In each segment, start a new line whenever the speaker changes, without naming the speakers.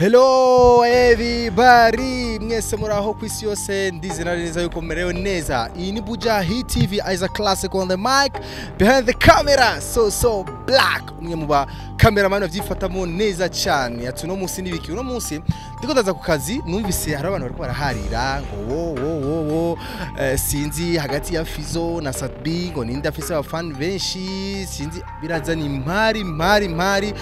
Hello everybody, mwese muraho ku isi yose, ndizera neza yuko mumerewe neza. Iyi ni Buja Hit TV, Isaac Classic on the mic, behind the camera so so black, umwe mu ba cameraman bavyifatamo neza cyane. Ati uno munsi nibiki, uno munsi ndiko ndaza ku kazi, numvise hari abantu bariko baraharira ngo wo wo wo wo, sinzi hagati ya Fizzo na Sat-B ngo ninde afise abafan benshi, sinzi birazana impari impari impari.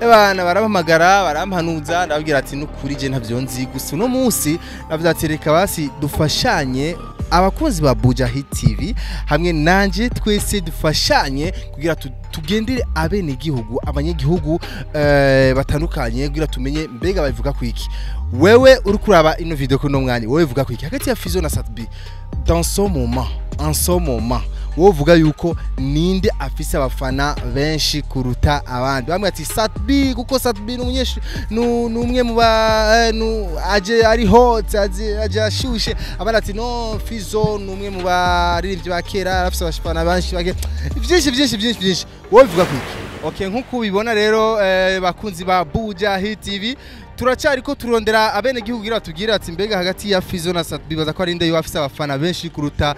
Abana barampamagara barampanuza, ndababwira ati nukuri je ntavyo nzi, gusa uno munsi navuze ati reka basi dufashanye abakunzi ba Buja Hit TV hamwe nanje twese dufashanye kugira tugendere abene gihugu abanyagihugu batandukanye kugira tumenye mbega babivuga kwiki. Wewe uri kuraba ino video kuno mwanya, wewe uvuga kwiki hagati ya Fizzo na Sat-B dans ce moment, en ce moment wowe uvuga yuko ninde afise abafana benshi kuruta abandi? Bamwe ati Sat-B kuko Sat-B ni umwe mu ba aje ari hot, aje ashushe. Abandi ati no, Fizzo ni umwe mu baririmbyi ba kera afise abafana benshi bake, byinshi byinshi byinshi byinshi. Wowe uvuga kwiki? Okay, nkuko ubibona rero, bakunzi ba Buja Hit TV, turacyari ko turondera abene gihugu kugira batubwire ati mbega hagati ya Fizzo na Sat-B baza ko ari nde afise abafana benshi kuruta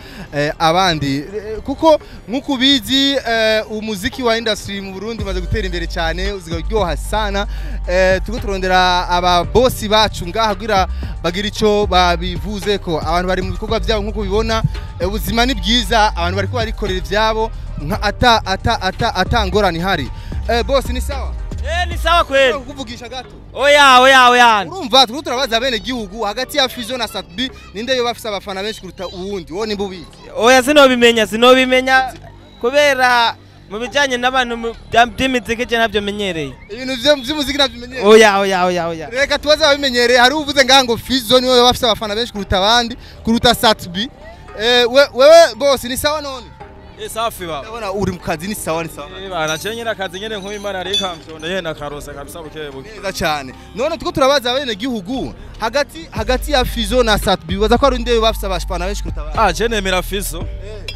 abandi. Kuko nkuko ubizi, umuziki wa industry mu Burundi umaze gutera imbere cyane, uziga uryoha sana. Turiko turondera aba boss bacu ngaha kugira bagira ico babivuze ko abantu bari mu bikorwa byabo. Nkuko ubibona, ubuzima ni bwiza, abantu bariko barikorera ivyabo nka ata ata ata ata ngorane ihari. Boss, ni sawa?
Eh, ni sawa kweli.
Kukuvugisha gato.
Oya, oya, oya.
Urumva turiko turabaza bene gihugu hagati ya Fizzo na Sat-B ninde yoba afise abafana benshi kuruta uwundi, wowe nimba ubizi.
Oya, sinobimenya, sinobimenya kubera mu bijanye n'abantu by'imiziki je ntabyo menyereye.
Ibintu vy'umuziki navyo.
Oya, oya, oya, oya.
Reka tubaze ababimenyereye. Hari uvuze ngaha ngo Fizzo niwe yoba afise abafana benshi kuruta abandi, kuruta Sat-B. Wewe boss, ni sawa none?
Eh, safi ba.
Ndabona uri mu kazi, ni sawa, ni sawa.
Eh bana, je nyine akazi nyene nk'uyu Imana ari kamfyonda yena karose kabisa buke buke.
Neza cyane. None tuko turabaza abene gihugu hagati ya Fizzo na Sat-B baza ko ari nde yoba afise abafana benshi kuruta abandi.
Ah, je nemera Fizzo.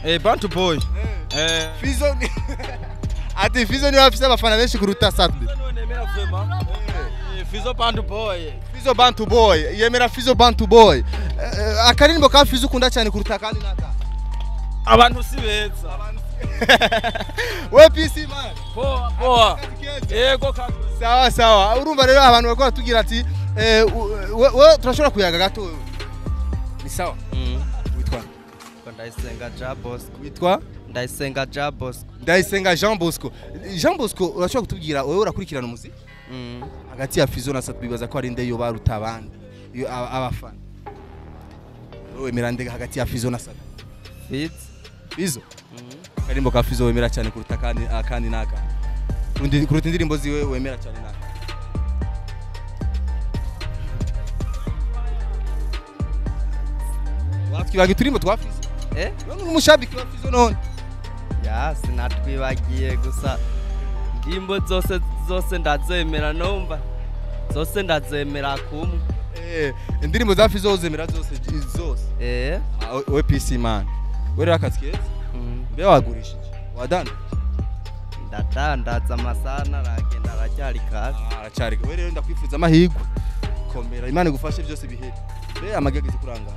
Eh, Bantu Boy. Eh.
Fizzo ati Fizzo niwe afise abafana benshi kuruta Sat-B.
Niwe nemera vraiment. Eh, Fizzo Bantu Boy.
Fizzo Bantu Boy, yemera Fizzo Bantu Boy. Akaririmbo ka Fizzo ukunda cyane kuruta kandi naka?
Abantu si beza.
We PC man.
Poa poa. Yego ka.
Sawa sawa. Urumva rero abantu bariko baratubwira ati we turashobora kuyaga gato wewe. Ni sawa? Witwa?
Ndayisenga Jean Bosco.
Witwa?
Ndayisenga Jean Bosco.
Ndayisenga Jean Bosco. Jean Bosco, urashobora kutubwira, wewe urakurikirana umuziki? Hagati ya Fizzo na Sat-B bibaza ko ari nde yo baruta abandi iyo abafana? Wewe wemera nde hagati ya Fizzo na Sat-B?
Fizz.
Fizzo. Karimbo ka Fizzo wemera cyane kuruta kandi akandi naka? Kuruta indirimbo ziwe wemera cyane naka? Watwibaga uturimbo twa Fizzo?
Eh?
None uri umushabiki wa Fizzo none?
Ya, sinatwibagiye, gusa indirimbo zose zose ndazemera, numva zose ndazemera kumwe.
Eh, indirimbo za Fizzo uzemera zose zose?
Eh.
Ah, we PC man. We rero akazi keza. Mbe wagurishije? Wadanda?
Ndadandaza, amasaha naragenda aracyari kasi.
Ah, aracari. We rero ndakwifuza amahirwe. Komera, Imana igufashe byose bihere. Mbe amagi ageze kurangara?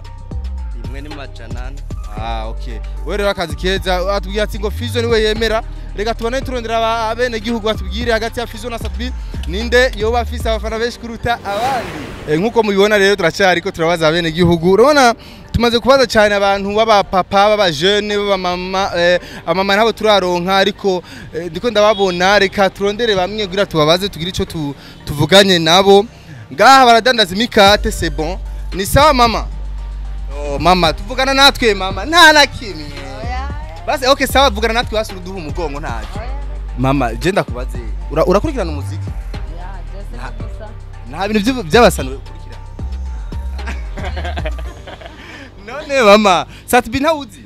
Rimwe ni 400.
Ah, okay. We rero akazi keza. Atubwira ati ngo Fizzo niwe yemera. Reka tubone turondera abene gihugu batubwire hagati ya Fizzo na Sat-B ninde yoba afise abafana benshi kuruta abandi. Nkuko mubibona rero, turacyari ko turabaza abene gihugu. Urabona tumaze kubaza cyane abantu baba papa, baba jeune, baba mama, amama ntabo turaronka, ariko ndiko ndababona. Reka turondere bamwe kugira tubabaze, tugire ico tuvuganye nabo. Ngaha baradandaza imikate, c'est bon. Ni sawa mama? Oh mama, tuvugana natwe mama, nta na kimwe. Basi okay, sawa, vugana natwe basi, uduha umugongo ntacyo. Mama, je ndakubaze. Urakurikirana umuziki? Nta bintu by'abasano ukurikirana? None mama, Sat-B ntawuzi?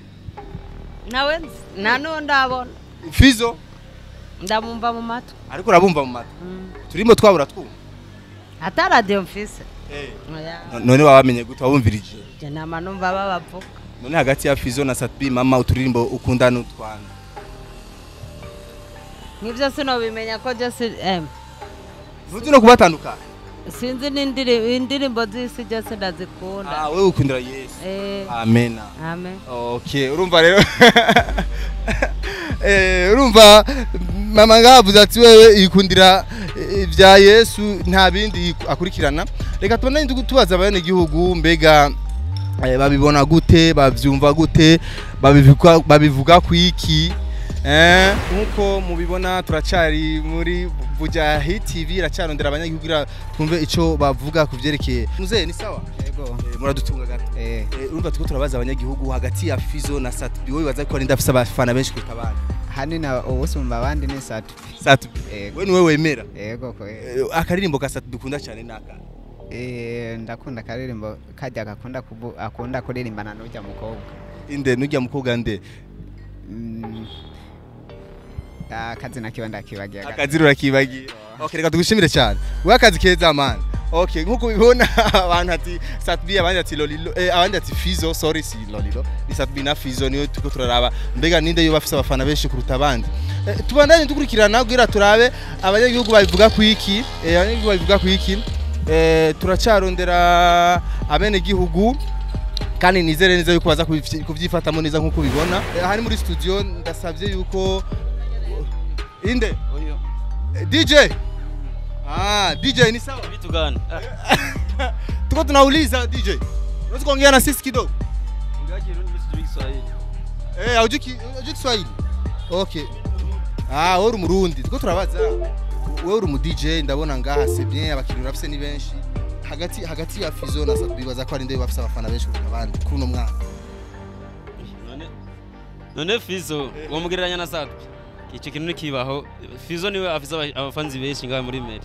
Nawe nzi, nta n'uwo ndabona.
Fizzo?
Ndamumva mu matwi.
Ariko urabumva mu matwi. Turimo twabura twumva.
Ata radiyo mfise. Oya.
None wabamenye gute, wabumvirije?
Je nama numva babavuga.
None hagati ya Fizzo na Sat-B mama, uturirimbo ukunda n'utwana?
Nk'ibyo sinobimenya ko je si
Ntuzi no kubatandukana.
Sinzi n'indirimbo z'isi byose ndazikunda.
Ah, wewe ukundira Yesu. Amen.
Amen.
Okay, urumva rero. Urumva mama ngavuze ati wewe ikundira ibya Yesu nta bindi akurikirana. Reka tubone tubaza abene gihugu mbega babibona gute, bavyumva gute, babivuga kwiki. Nkuko mubibona turacari muri Buja Hit TV, iracarondera abanyagihugu twumve ico bavuga kuvyerekeye. Muzee ni sawa?
Yego.
Muradutunga gato. Urumva tuko turabaza abanyagihugu hagati ya Fizo na Sat-B, wowe baza ko ari ndafise abafana benshi kuruta abandi.
Hanini ubusumba abandi ni Sat-B.
Sat-B. Wewe niwe wemera?
Yego ko.
Akaririmbo ka Sat-B ukunda cyane naka?
Ndakunda akaririmbo kajya gakunda akunda kuririmbana n'ujya mukobwa.
Inde n'ujya mukobwa nde?
Akazi nakiba ndakibagiye.
Akazi urakibagiye. Okay, reka tugushimire cyane. Wewe akazi keza man. Okay, nkuko ubibona abantu ati Sat-B, abandi ati Lolilo, abandi ati Fizo, sorry si Lolilo. Ni Sat-B na Fizo niyo tuko turaraba. Mbega ninde yo bafise abafana benshi kuruta abandi. Tubandanye dukurikirana kugira turabe abanyagihugu babivuga kwiki, abanyagihugu babivuga kwiki. Turacarondera abene gihugu kandi nizere neza yuko baza kuvyifatamo neza nkuko ubibona. Aha ni muri studio, ndasavye yuko inde DJ. Ah, DJ ni sawa?
Vitu gani?
Tuko tunauliza DJ. Unaweza kuongea na sisi kidogo?
Ongea Kirundi, mimi sijui Kiswahili.
Haujui Kiswahili? Okay. Ah, wewe uri Murundi. Tuko turabaza. Wewe uri mu DJ ndabona ngaha c'est bien, abakiriya urafise ni benshi. Hagati ya Fizo na Sat-B baza ko ari nde bafise abafana benshi kuruta abandi kuri uno mwaka.
None Fizo womugereranya na Sat-B? Ico kintu nikibaho. Fizo niwe afise abafanzi benshi ngaha muri Meri.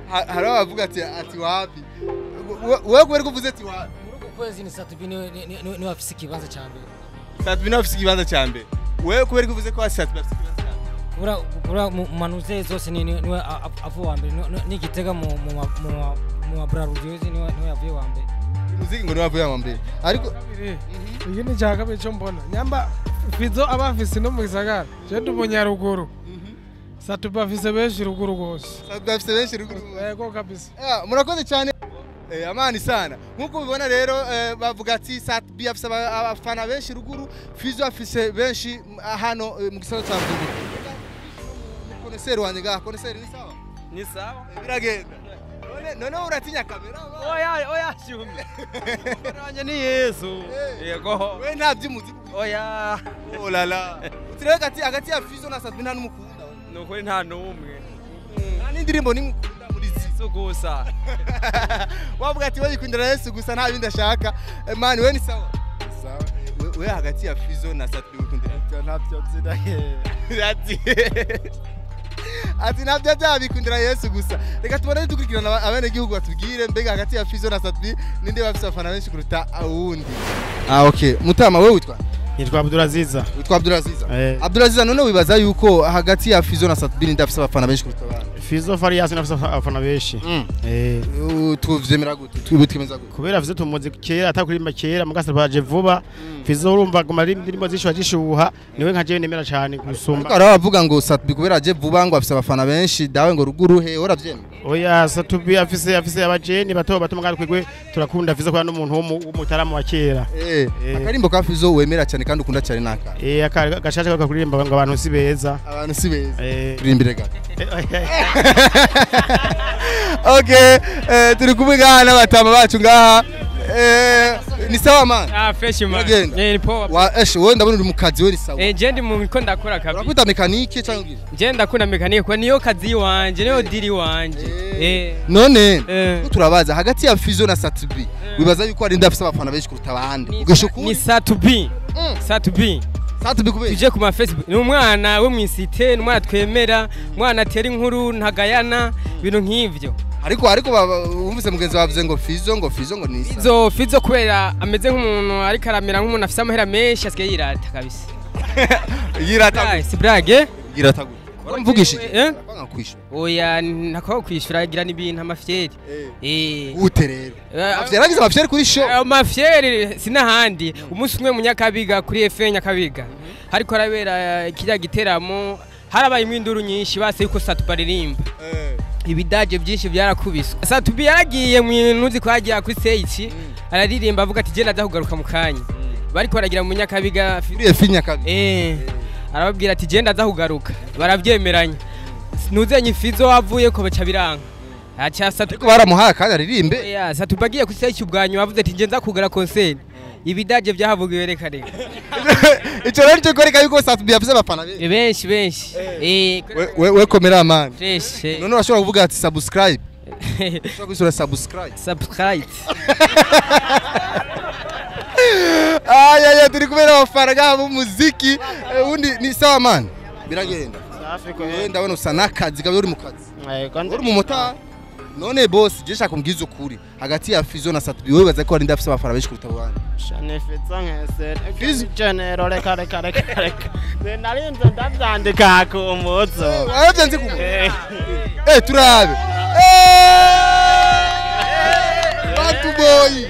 Hari abavuga ati wapi? Wewe kubera ko uvuze ati wapi?
Muri uku kwezi ni Sat-B niwe afise ikibanza ca mbere.
Sat-B niwe afise ikibanza ca mbere. Wewe kubera ko uvuze ko Sat-B afise ikibanza ca mbere.
Kubura mu manuze zose niwe avuye wa mbere, n'igitega mu mabrarudiozi niwe yavuye wa mbere.
Muziki ngo niwe avuye wa mbere. Ariko
iki ni cya kabiri cyo mbona. Nyamba Fizo abafise no mu gisagara, je ndi umunyaruguru. Sat-B afise benshi ruguru gose.
Sat-B afise benshi ruguru.
Yego kabisa.
Murakoze cyane. Amani sana. Nkuko ubibona rero bavuga ati Sat-B afise abafana benshi ruguru, Fizo afise benshi hano mu gisagara cya Bujumbura. Koneseri wanje ngaha, koneseri ni sawa?
Ni sawa.
Biragenda. None uratinya kamera?
Oya shume. Wanje ni Yesu. Yego.
We nta by'umuziki.
Oya.
Oh la la. Utireka ati hagati ya Fizo na Sat-B nta n'umukunda.
Nukuri nta n'umwe.
Nta n'indirimbo nimukunda muri
Yesu gusa.
Wavuga ati we yikundira Yesu gusa nta bindi ashaka. Man we ni sawa. Sawa. We hagati ya Fizo na Sat-B ukundira.
Ntabyo nzi.
Ati nabyo byabikundira Yesu gusa. Reka tubone dukurikirana abene gihugu batubwire mbega hagati ya Fizo na Sat-B ninde bafise abafana benshi kuruta awundi. Ah, okay. Mutama wewe witwa?
Nitwa Abdulaziza.
Witwa Abdulaziza. Abdulaziza, none wibaza yuko hagati ya Fizo na Sat-B ninde afise abafana benshi kuruta abandi?
Fizo Farias nafise abafana benshi.
Tuvyemera gute? Twemeza gute?
Kubera Fizo tumuzi kera atakurimba kera mugasa baje vuba. Fizo urumva guma ari indirimbo zishuha zishuha niwe nka jewe nemera cyane gusumba.
Ariko aravuga ngo Sat-B kubera aje vuba ngo afise abafana benshi dawe ngo ruguru he uravyemera?
Oya, Sat-B afise abajeni bato bato mugari kwegwe turakunda Fizo kwa n'umuntu w'umutaramu wa kera.
Akarimbo ka Fizo wemera cyane kandi ukunda cyane naka.
Agashasha kakuririmba ngo abantu si beza.
Abantu si beza. Turirimbire gato. Okay, turi kumwe ngaha n'abatama bacu ngaha. Ni sawa man?
Ah, fresh man. Ni poa.
Wa eshe wewe ndabona uri mu kazi we ni sawa.
Je ndi mu ko ndakora kabisa.
Urakwita mekanike cyangwa ngiye?
Je ndakunda mekanike kwa niyo kazi wanje, niyo diri wanje.
None turabaza hagati ya Fizo na Sat-B. Wibaza yuko ari ndafise abafana benshi kuruta abandi. Ugesha ukuri?
Ni Sat-B. Sat-B.
Sat-B kubera.
Tuje ku ma Facebook. Ni umwana we mwisite, ni umwana twemera, umwana atera inkuru ntagayana, ibintu nk'ivyo.
Ariko wumvise mugenzi wavuze ngo Fizo ngo nisa.
Fizo kubera ameze nk'umuntu ariko aramera nk'umuntu afise amahera menshi asigaye yirata kabisa.
Yirata.
Si blague?
Yirata gute? Waramvugishije? Kwanga kwishura.
Oya, nakwaho kwishura agira n'ibintu amafyeri.
Gute rero? Yaragize amafyeri kuri show.
Amafyeri sinahandi. Umunsi umwe munyakabiga kuri FN Nyakabiga. Hariko arabera kirya giteramo, harabaye imwinduru nyinshi base yuko Sat-B aririmba. Ibidaje byinshi byarakubiswe. Satubi yaragiye mu ntuzi kwagiye kuri stage, araririmba avuga ati je ndaza kugaruka mu kanya. Bariko baragira mu Nyakabiga.
Uriye fi Nyakabiga.
Arababwira ati je ndaza kugaruka, barabyemeranya. Nuzenye Fizo wavuye ko baca biranga. Acha Satubi
ariko baramuhaye kandi aririmbe.
Ya Satubi agiye kuri stage ubwanyu avuze ati je nza kugara concert. Ibidaje byahavugiwe reka reka.
Ico rero cyo kwereka yuko Satubi yavuze abafana benshi.
Benshi benshi.
We komera man.
Fresh.
None urashobora kuvuga ati subscribe. Ushobora kwisura subscribe.
Subscribe.
Aya turi kubera abafana b'umuziki. Undi ni sawa man. Biragenda. Wewe ndabona usa n'akazi kabe uri mu kazi. Uri mu motari. None boss je shaka kumbwiza ukuri hagati ya Fizo na Satubi wewe baza ko ari ndafise abafana benshi kuruta abandi.
Shane Fizo nkese. Fizo genero reka reka reka reka. Narinze ndavyandika ku muzo.
Wavyanze ku muzo. Turabe. Batu boy.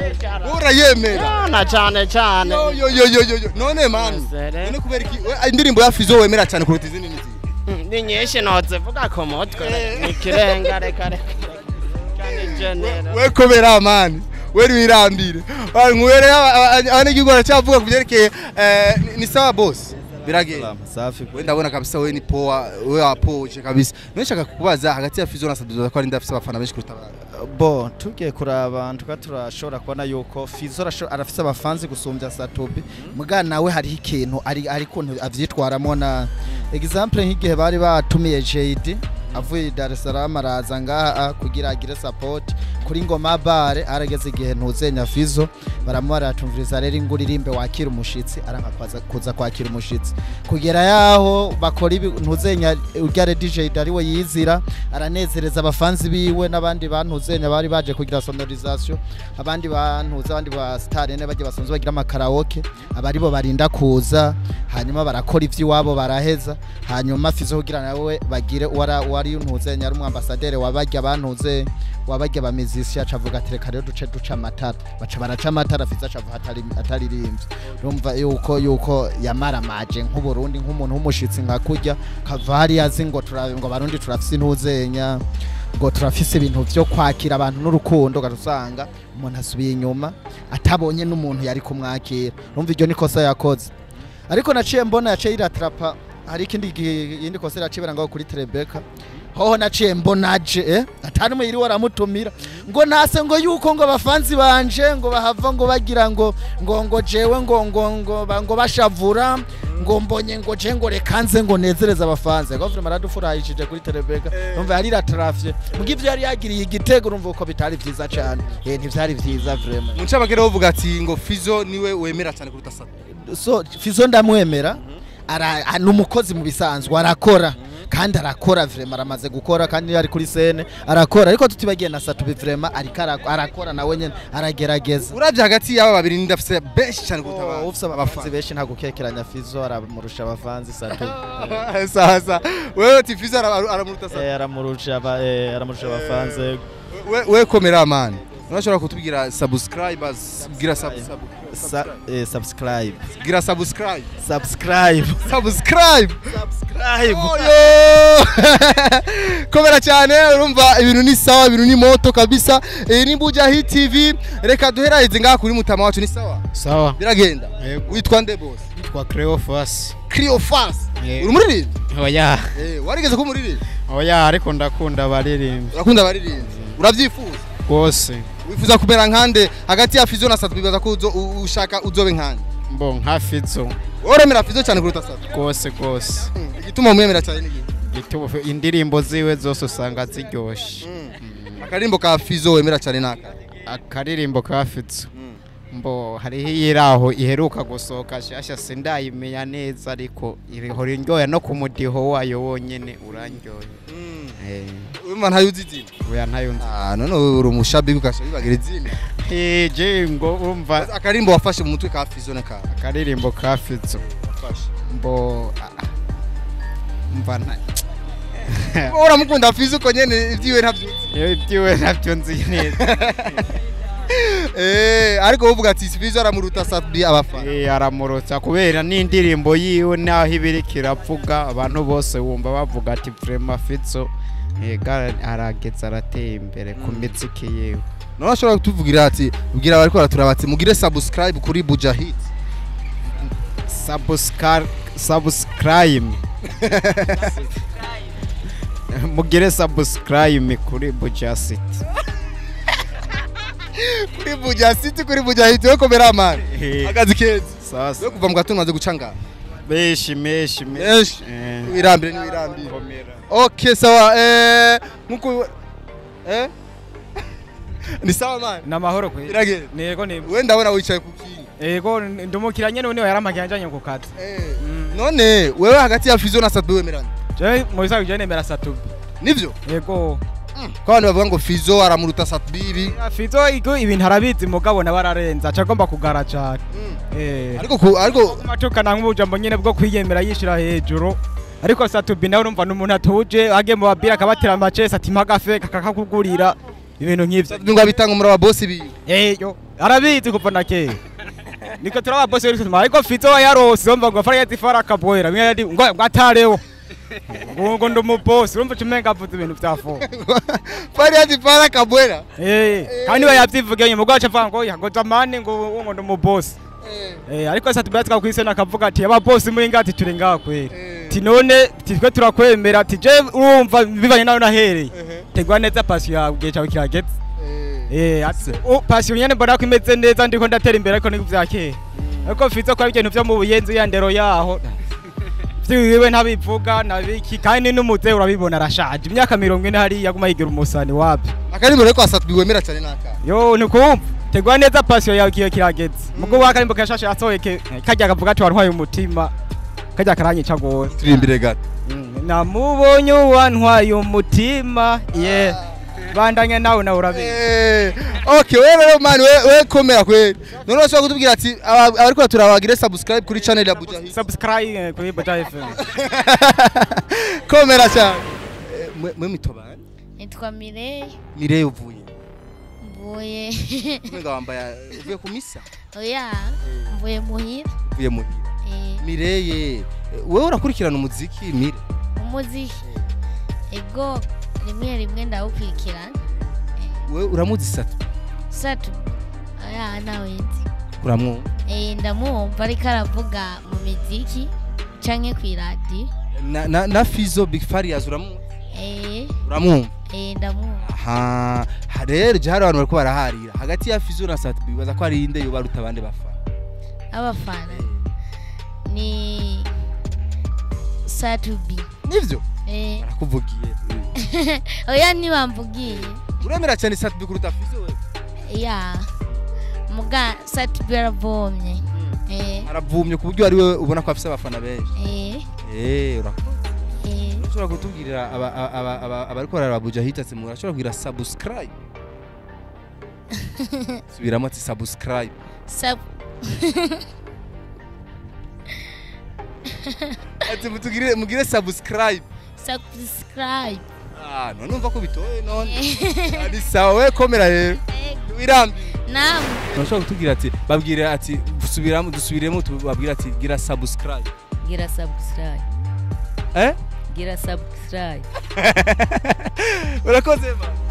Urayemera.
Na cyane cyane.
Yo yo yo yo. None man. None kubera iki indirimbo ya Fizo wemera cyane kuruta izindi nizi?
Ni nyinshi nozivuga ku mutwe. Ni kirenga reka reka.
We komera man. We wirambire. Nkuwere abanyagihugu baracyavuga ku byerekeye ni sawa boss. Biragenda.
Safi.
We ndabona kabisa we ni poa, we apoje kabisa. Nshaka kukubaza hagati ya Fizo na Satubi ko ari ndafise abafana benshi kuruta abandi.
Bo tugiye kuraba tuka turashobora kubona yuko Fizo arafise abafanzi gusumbya Satubi. Muga nawe hariho ikintu ari kuntu avyitwaramo na example nk'igihe bari batumiye JD avuye Dar es Salaam araza ngaha kugira agire support kuri Ngoma Bare, arageze igihe ntuzenya Fizo baramubara atumviriza rero inguririmbe wakira umushitsi, aranka kuza kwakira umushitsi kugera yaho bakora ntuzenya urya DJ dari we yizira aranezereza abafanzi biwe n'abandi bantuzenya bari baje kugira sonorisation, abandi bantuza abandi ba star ne baje basanzwe bagira amakaraoke abari bo barinda kuza, hanyuma barakora ivy'iwabo baraheza, hanyuma Fizo kugira nawe bagire wari ntuzenya ari umwambasaderi wabajya bantuze wabajya bamizisi acavuga ati reka rero duce duca amatara, baca baraca amatara Fizo acavuga ataririmbye. Urumva yuko yamaramaje nk'Uburundi nk'umuntu w'umushitsi nka kurya kava hariya azi ngo ngo Barundi turafise intuzenya ngo turafise ibintu vyo kwakira abantu n'urukundo, ugasanga umuntu asubiye inyuma atabonye n'umuntu yari kumwakira. Urumva iryo ni kosa yakoze. Ariko naciye mbona yaciye iratrapa hari ikindi yindi kosa iracibera ngaho kuri Trebeka hoho naciye mbonaje atanumwe yiri waramutumira ngo ntase ngo yuko ngo abafanzi banje ngo bahava ngo bagira ngo ngo ngo jewe ngo ngo ngo ngo bashavura ngo mbonye ngo je ngo rekanze ngo nezereza abafanzi ngo vraiment aradufurahishije kuri Trebeka. Numva yari ratrafye mugi ivyo yari yagiriye igitego urumva uko bitari vyiza cyane ntivyari vyiza vraiment.
Muca bagera bavuga ati ngo Fizo niwe wemera cyane kuruta Satubi.
So Fizo ndamwemera numukozi mu bisanzwe arakora kandi arakora vraiment aramaze gukora kandi ari kuri scene arakora, ariko tutibagiye na Satubi vraiment ariko arakora nawe nyene aragerageza.
Uravye hagati y'aba babiri ndafise benshi cyane kuruta abandi.
Ufise abafanzi benshi nta gukekeranya Fizo aramurusha abafanzi Satubi.
Sasa wewe ati Fizo aramuruta Satubi.
Aramurusha aramurusha abafanzi.
We komera man. Urashobora kutubwira subscribers gira
subscribe
gira subscribe
subscribe
subscribe
subscribe.
Oyo komera cyane, urumva ibintu ni sawa, ibintu ni moto kabisa. Ni Buja Hit TV, reka duheraheze ngaha kuri mutama wacu. Ni sawa
sawa,
biragenda. Witwa nde boss?
Witwa Cleophas.
Cleophas, uri muririmbyi?
Oya.
Warigeze ko muririmbyi?
Oya, ariko ndakunda abaririmbyi.
Urakunda abaririmbyi? Uravyifuza?
Gose.
Wifuza kumera nkande hagati ya Fizo na Satubi? Bibaza ko ushaka uzobe nkande.
Mbo nka Fizo.
Uremera Fizo cyane kuruta Satubi?
Gose gose.
Igituma umwemera cyane ni
igituma indirimbo ziwe zose usanga ziryoshe.
Akaririmbo ka Fizo wemera cyane naka?
Akaririmbo ka Fizo mbo hariho iyiraho iheruka gusohoka shasha sindayimenya neza, ariko ihora indyoya no ku mudiho wayo wonyene urandyoye.
Urumva ntayo uzi izina?
Oya ntayo nzi.
None uri umushabiki ugasha bibagira izina.
Je ngo urumva
akarimbo wafashe mu mutwe ka Fizo naka?
Akaririmbo ka Fizo
wafashe
mbo mva nta
uramukunda Fizo uko nyene ivyiwe ntavyo
nzi. Ivyiwe ntavyo nzi neza.
Ariko uvuga ati Fizo aramuruta Satubi abafana.
Aramuruta kubera n'indirimbo yiwe naho ibiri kiravuga abantu bose wumva bavuga ati vraiment Fizo Ega arageza arateye imbere ku miziki yiwe.
None ashobora kutuvugira ati ubwira abariko baraturabatse mugire subscribe kuri Buja Hit.
Subscribe mugire subscribe kuri Buja City.
Kuri Buja City, kuri Buja Hit. We komera man. Akazi keza.
Sasa
we kuva mu gatondo maze guca ngaha.
Beshi meshi
meshi. Wirambire ni wirambire. Okay sawa nkuko ni sawa man.
Na mahoro kwe.
Iragenda.
Nego ni.
We ndabona wicaye ku kinga.
Ego ndumukiranye none yaramagiye anjanye ku kazi.
None wewe hagati ya Fizo na Satubi wemerana?
Je mu bisanzwe je nemera Satubi.
Nivyo?
Yego.
Ko abantu bavuga ngo Fizo aramuruta Satubi ibi.
Fizo igo ibintu arabizi mugabo na bararenza aca agomba kugara cyane.
Ariko
matukana nk'ubujambo nyene bwo kwiyemera yishira hejuru. Ariko Satubi nawe urumva n'umuntu atuje age mu babira akabatera amacese ati mpagafe kakakugurira ibintu nk'ivyo.
Satubi ngo abitanga muri aba boss bi.
Yo arabizi kuva na kera. Niko turaba boss rero tuma ariko Fizo yarose urumva ngo afara yazifara akabwera ngo atarewo. Ngo ndo mu boss urumva umenga avuze ibintu vya fo.
Fari yazifara akabwera.
Kandi we yavyivugiye mu gwaca avuga ngo ngo zamani ngo ndo mu boss. Ariko Satubi yatwa kwisena akavuga ati aba boss muri ngati turi ngaha kweri. Ti none titwe turakwemera ati je urumva bivanye nayo nahereye. Tegwa neza passion yawe gihe cyawe kirageze. Passion nyene mbona ko imeze neza ndiko ndatera imbere ariko ni vya kera. Ariko Fizo ko ibintu vyo mu buyenzi ya ndero yaho. Vyiwe ntabivuga nabiki kandi n'umuze urabibona arashaje imyaka 40 hari yaguma yigira umusani wapi.
Akarimbo reko Satubi wemera cyane naka.
Yo nukumva tegwa neza passion yawe kiyo kirageze. Mugo wakarimbo kashashe asoheke kajya kavuga ati wantwaye umutima. Kajya karanyica gose.
Turimbire gato.
Namubonye wantwaye umutima. Yeah. Bandanya nawe na urabizi.
Okay wewe man we komera kweli. None urashobora kutubwira ati abariko turabagire subscribe kuri channel ya Buja Hit.
Subscribe kuri Buja FM.
Komera cyane. Mwe mitobana?
Nitwa Mireille.
Mireille uvuye?
Mvuye.
Mwenga wambaye uvuye ku misa?
Oya, mvuye muhira.
Uvuye muhira. Mireille, wewe urakurikirana umuziki Mire?
Umuziki. Ego rimwe rimwe ndawukurikirana.
Wewe uramuzi Satu?
Satu. Oya nawe nzi.
Uramwumva?
Ndamwumva ariko aravuga mu miziki canke kw'iradiyo.
Na Fizo Big Farious uramwumva? Uramwumva?
Ndamwumva.
Aha, rero je hari abantu bariko baraharira hagati ya Fizo na Satu bibaza ko ari inde yobaruta abandi bafana.
Abafana ni Satubi.
Nivyo? Barakuvugiye.
Oya ntibamvugiye.
Uremera cyane Satubi kuruta Fizo wewe?
Ya. Muga Satubi aravomye.
Aravumye ku buryo ari wewe ubona ko afise abafana benshi. Urakoze. Urashobora kutubwirira abariko bararaba Buja Hit ati murashobora kugira subscribe. Subiramo ati subscribe. Ati mutugire mugire subscribe.
Subscribe.
None umva ko bitoye none. Ari sawa we komera rero. Wirambi.
Naam.
Urashobora kutubwira ati babwire ati subiramo dusubiremo tubabwira ati gira subscribe.
Gira subscribe. Gira subscribe.
Urakoze ma.